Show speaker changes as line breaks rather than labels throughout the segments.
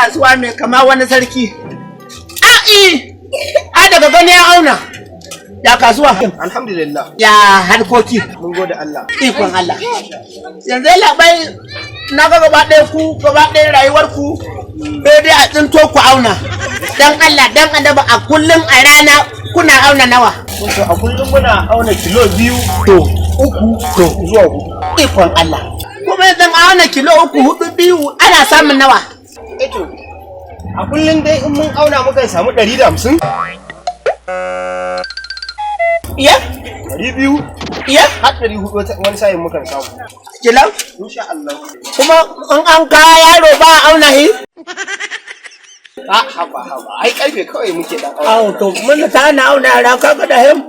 Kasuwa mai kama wani sarki. A'i, a daga gani ya auna. Ya kasuwa?
Alhamdulillah.
Ya harkoki?
Mun gode Allah.
Ikon Allah. Yanzu labai na ga gaba ɗaya ku gaba ɗaya rayuwar ku sai dai a tsinto ku auna. Dan Allah dan annabi, a kullum a rana kuna auna nawa?
To, a kullum muna auna kilo 2
To.
3
To.
zuwa 4.
Ikon Allah. Kuma yanzu auna kilo 3, 4, 2 ana samun nawa?
Eh to, a kullum dai in mun auna mukan samu 150.
Iya?
200.
Iya?
Har 400 wani sa'in mukan samu.
Kilo?
Insha Allah.
Kuma in an kawo yaro ba a auna shi?
A haba haba, ai karfe kawai muke dan auna.
Awo, to mun ta na auna yara, kaga da him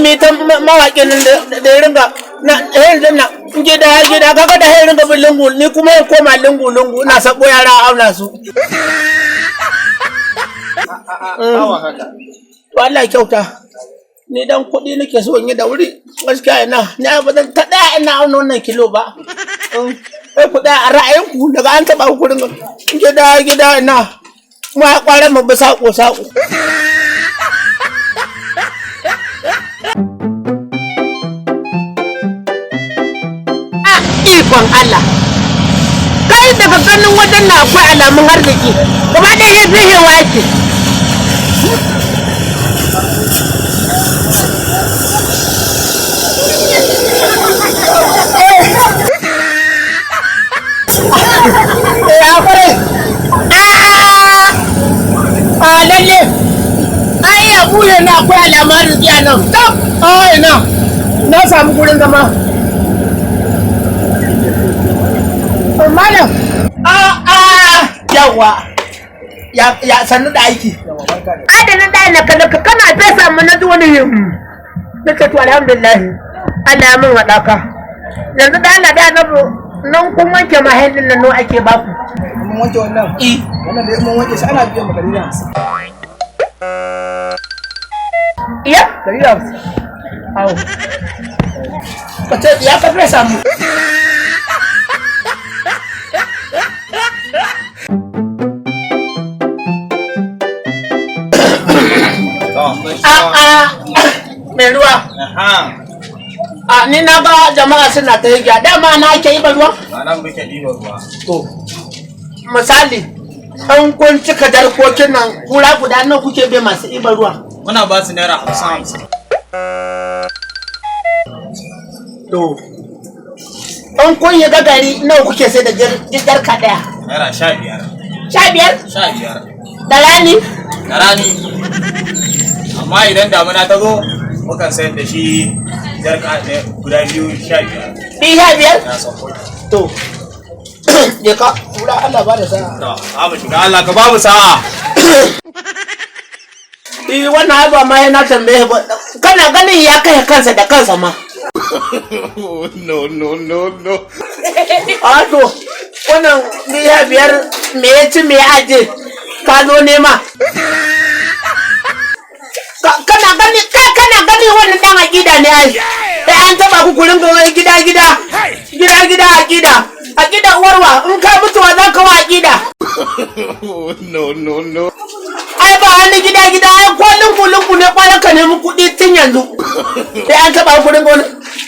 mi ta mawaƙin nan da ya ringa na yanzu na gida gida, kaga da ya ringa bin lungu, ni kuma ya koma lungu lungu ina sabo yara a auna su.
Awa haka.
To, Allah ya kyauta. Ni dan kuɗi nake so in yi da wuri gaskiya, ina ni ba zan ta ɗaya ina auna wannan kilo ba. Sai ku ɗaya a ra'ayinku daga an taɓa ku ringa gida gida, ina mu ya ƙware mu bi saƙo saƙo. Ah, ikon Allah. Kai, daga ganin wajen na akwai alamun arziki, gaba ɗaya ya fihewa yake. Ya kwarai. Ah, ah, lalle. Ai ya buɗe na akwai alamun arziki a nan. Tab, ai na. Na samu gurin zama. Malam. Ah, ah, yawa. Ya ya sannu da aiki. Adana da na kana kana fesa mu na ji wani him. Nace to, alhamdulillah. Allah ya mun haɗaka. Yanzu da Allah da na nan kun wanke mahallin nan, nawa ake baku?
Mun wanke wannan.
Eh.
Wannan dai mun wanke shi ana biyan mu 150.
Iya?
150.
Awo. Ka ce ya ka fesa mu. A'a, mai ruwa. A ni na ga jama'a suna ta higiya, dama na ake yi ba ruwa?
A nan muke ɗiban ruwa.
To, misali, an kun cika jarkokin nan kura guda nan, kuke bai masu ɗiban ruwa?
Muna ba su naira 50 50.
To, an kun yi gagari nawa kuke sai da jarka ɗaya?
Naira 15.
15?
15.
Da rani?
Da rani. Amma idan damuna ta zo, mukan sayar da shi jarka ɗaya guda biyu 15.
Biyu 15?
Ya sauko.
To, je ka, kura Allah ba da sa'a.
To, za mu shiga, Allah ka babu sa'a.
Eh, wannan ai ba ma yana tambaye ba. Kana ganin ya kai kansa da kansa ma.
No, no, no, no.
A to, wannan 5 me ya ci, me ya aje, ka zo nema. Kana gani, kai kana gani wannan dan aƙida ne ai. Sai an taba ku kurin ga wani gida gida. Gida gida aƙida. Aƙida uwarwa, in ka mutuwa za ka wa aƙida.
No, no, no.
Ai ba wani gida gida, ai ko lungu lungu ne kwanan ka nemi kuɗi tun yanzu. Sai an taba ku ringa wani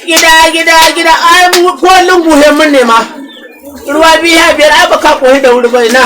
gida gida gida, ai mu ko lungu he mun nema. Ruwa 5 ai ba ka koyi da wuri ba, ina.